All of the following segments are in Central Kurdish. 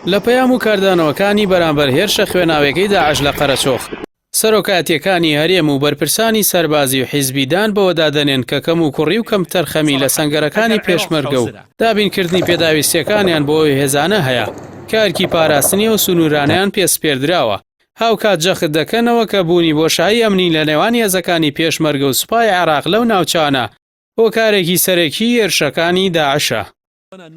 لە پەیام و کاردانەوەکانی بەرامبەر هێرشە خوێناویەکەی داعش لە قەرەچۆخ، سەرۆکایەتییەکانی هەرێم و بەرپرسانی سەربازی و حیزبی دان بەوەدا دەنێن کە کەموکوڕی و کەمتەرخەمی لە سەنگەرەکانی پێشمەرگە و دابینکردنی پێداویستییەکانیان بۆ ئەو هێزانە هەیە کە ئەرکی پاراستنی ئەو سنوورانەیان پێ سپێردراوە. هاوکات جەخت دەکەنەوە کە بوونی بۆشایی ئەمنی لە نێوان هێزەکانی پێشمەرگە و سوپای عێراق لەو ناوچانە هۆکارێکی سەرەکیی هێرشەکانی داعشە.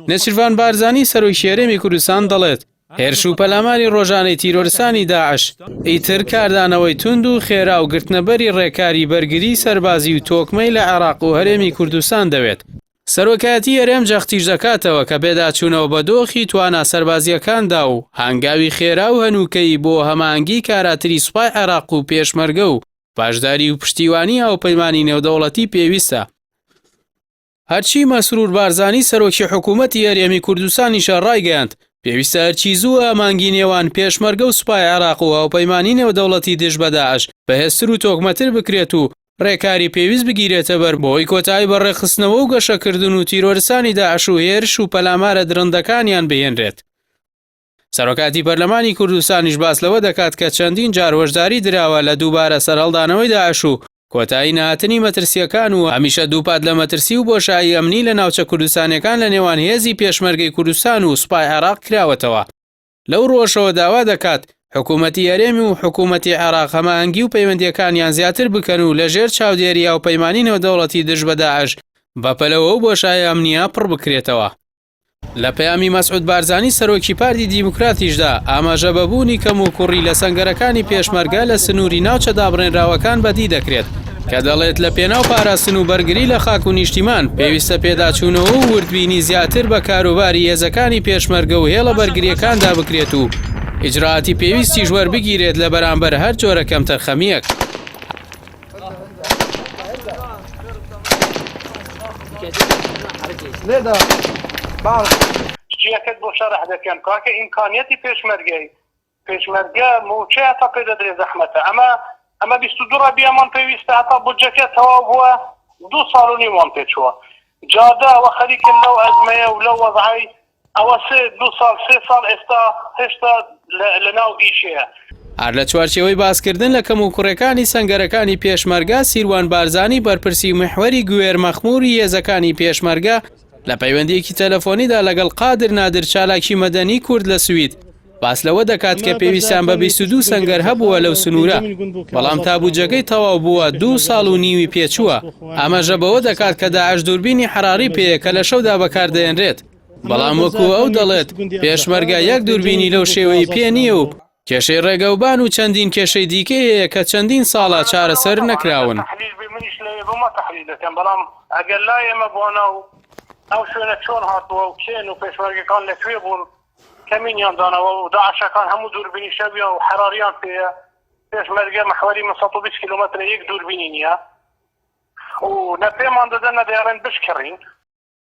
نێچیرڤان بارزانی سەرۆکی هەرێمی کوردستان دەڵێت، هێرش و پەلاماری ڕۆژانەی تیرۆرستانی داعش، ئیتر کاردانەوەی توند و خێرا و گرتنەبەری ڕێکاری بەرگریی سەربازی و تۆکمەی لە عێراق و هەرێمی کوردستان دەوێت. سەرۆکایەتی هەرێم جەختیش دەکاتەوە کە پێداچوونەوە بە دۆخی توانا سەربازییەکاندا و هەنگاوی خێرا و هەنووکەیی بۆ هەماهەنگیی کاراتری سوپای عێراق و پێشمەرگە و بەشداری و پشتیوانی هاوپەیمانی نێودەوڵەتی پێویستە. هەرچی مەسرور بارزانی سەرۆکی حکوومەتی هەرێمی کوردستانیشە ڕایگەیاند، پێویستە هەرچی زووە ئامانگی نێوان پێشمەرگە و سوپای عێراق و هاوپەیمانی نێودەوڵەتی دژ بە داعش بەهێزتر و تۆکمەتر بکرێت و ڕێکاری پێویست بگیرێتەبەر بۆ ئەوەی کۆتایی بە ڕێکخستنەوە و گەشەکردن و تیرۆرستانی داعش و هێرش و پەلامارە درندەکانیان بهێنرێت. سەرۆکاتی پەرلەمانی کوردستانیش باس لەوە دەکات کە چەندین جار هۆشداری دراوە لە دووبارە سەرهەڵدانەوەی داعش و کۆتایی نەهاتنی مەترسییەکان و هەمیشە دووپات لە مەترسی و بۆشایی ئەمنی لە ناوچە کوردستانیەکان لە نێوان هێزی پێشمەرگەی کوردستان و سوپای عێراق کراوەتەوە. لەو ڕووەشەوە داوا دەکات حکوومەتی هەرێم و حکوومەتی عێراق هەماهەنگی و پەیوەندییەکانیان زیاتر بکەن و لەژێر چاودێری هاوپەیمانی نێودەوڵەتی دژ بە داعش بەپەلەوە ئەو بۆشایە ئەمنییە پڕ بکرێتەوە. لە پەیامی مەسعود بارزانی سەرۆکی پارتی دیموکراتیشدا ئاماژە بە بوونی کەموکوڕی لە سەنگەرەکانی پێشمەرگە لە سنووری ناوچە دابڕێنراوەکان بەدی دەکرێت کە دەڵێت لە پێناو پاراستن و بەرگری لە خاک و نیشتیمان پێویستە پێداچوونەوە و وردبینی زیاتر بە کاروباری هێزەکانی پێشمەرگە و هێڵە بەرگرییەکاندا بکرێت و ئیجرائاتی پێویستیش وەربگیرێت لە بەرامبەر هەر جۆرە کەمتەرخەمییەک. شتیەکەت بۆ شەرح دەکەم کاکە ئیمکانیەتی پێشمەرگەی پێشمەرگە موچە هەتا پێ دەدرێ زەحمەتە ئەمە ئەمە 22 ڕەبیەمان پێویستە هەتا بودجەکە تەواو بووە دوو ساڵ و نیومان پێچووە جادە وە خەریکن لەو ئەزمەیە و لەو وەزعەی ئەوە سێ دوو ساڵ سێ ساڵ ئێستا هێشتا لە ناو ئیشەیە. هەر لە چوارچێوەی باسکردن لە کەموکوڕیەکانی سەنگەرەکانی پێشمەرگە، سیروان بارزانی بەرپرسی میحوەری گوێر مەخموری هێزەکانی پێشمەرگە لە پەیوەندیەکی تەلەفۆنیدا لەگەڵ قادر نادر چالاکی مەدەنی کورد لە سوید باس لەوە دەکات کە پێویستیان بە 22 سەنگەر هەبووە لەو سنوورە بەڵام تا بودجەکەی تەواو بووە دوو ساڵ و نیوی پێچووە ئاماژە بەوە دەکات کە داعش دووربینی حەراری پێیە کە لە شەودا بەکاردەهێنرێت بەڵام وەکو ئەو دەڵێت پێشمەرگە یەک دووربینی لەو شێوەی پێ نییە و کێشەی ڕێگەوبان و چەندین کێشەی دیکەی هەیە کە چەندین ساڵە چارەسەر نەکراون. بەڵام ئەگەر لای ئێمە بۆنە و ئەو شوێنە چۆن هاتووە و کێن و پێشمەرگەکان لە کوێ بوون کەمینیان داناوە و داعشەکان هەموو دووربینی شەویان و حەراریان پێیە پێشمەرگە محوەری من 120 کیلۆمەترە یەک دووربینی نییە و نە پێمان دەدەن نە دەیانڵێن بشکڕین.